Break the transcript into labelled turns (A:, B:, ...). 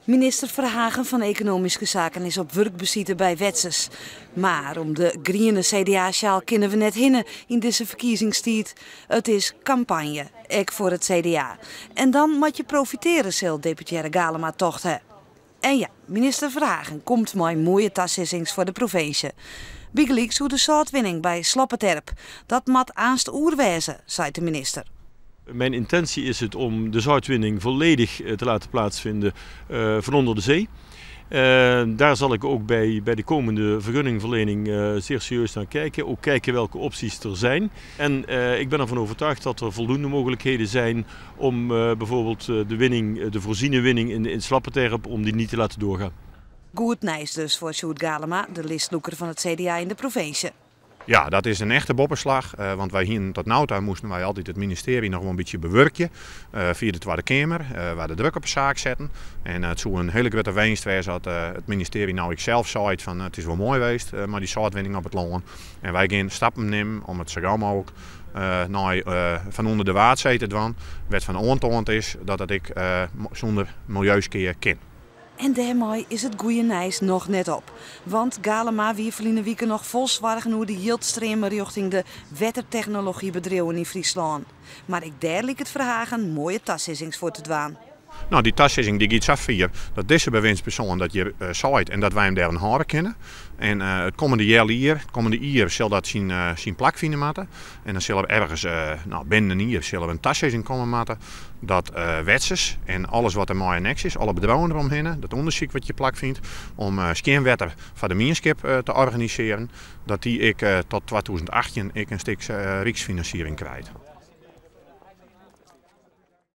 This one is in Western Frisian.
A: Minister Verhagen fan Ekonomyske Saken is op wurkbesite by Wetsus. Mar om de griene CDA-sjaal kinne we net hinne yn dizze ferkiezingstiid. It is kampanje, ek foar it CDA. En dan moat je profitearje, sil deputearre Galema tocht ha. En ja, minister Verhagen komt mei moaie tasizzings foar de provinsje. Bygelyks oer de sâltwinning by Slappeterp. Dat moat aanst oer wêze, seit de minister.
B: Mijn intentie is het om de zoutwinning volledig te laten plaatsvinden van onder de zee. Daar zal ik ook bij de komende vergunningverlening zeer serieus naar kijken. Ook kijken welke opties er zijn. En ik ben ervan overtuigd dat er voldoende mogelijkheden zijn om bijvoorbeeld de winning, de voorziene winning in Slappeterp, om die niet te laten doorgaan.
A: Goed nijs dus foar Sjoerd Galema, de listlûker fan it CDA yn de provinsje.
C: Ja, dat is in echte boppeslach, want wy hienen tot no ta moasten wy altyd it ministearje noch wol in bytsje bewurkje fia de Twadde Keamer, waar de druk op de saak setten. En it soe in hiele grutte winst wêze as it ministearje no ek sels seit fan it is wol moai west mei dy sâltwinning op it lân en wy gean stappen nimmen om it sa gau mooglik nei fan ûnder de Waadsee te dwaan, wêr't fan oantoand is dat it ek sûnder miljeuskea kin.
A: En dêrmei is it goede nijs noch net op. Want Galema wie ferline wike noch fol soargen oer de jildstreamen rjochting de wettertechnologybedriuwen yn Fryslân. Mar ek dêr liket Verhagen moaie tasizzings foar te dwaan.
C: No, dy tasizzing dy giet sa fier dat dizze bewindspersoan dat hjir seit en dat wy him dêroan hâlde kinne. En it kommende healjier, it kommende jier sil dat syn plak fine moatte. En dan sil der ergens, no, binnen in jier sil der in tasizzing komme moatte dat Wetsus en alles wat der mei anneks is, alle bedriuwen deromhinne, dat ûndersyk wat hjir plakfynt om skjin wetter foar de mienskip te organisearjen, dat dy ek tot 2018 ek in stik ryksfinansiering krijt.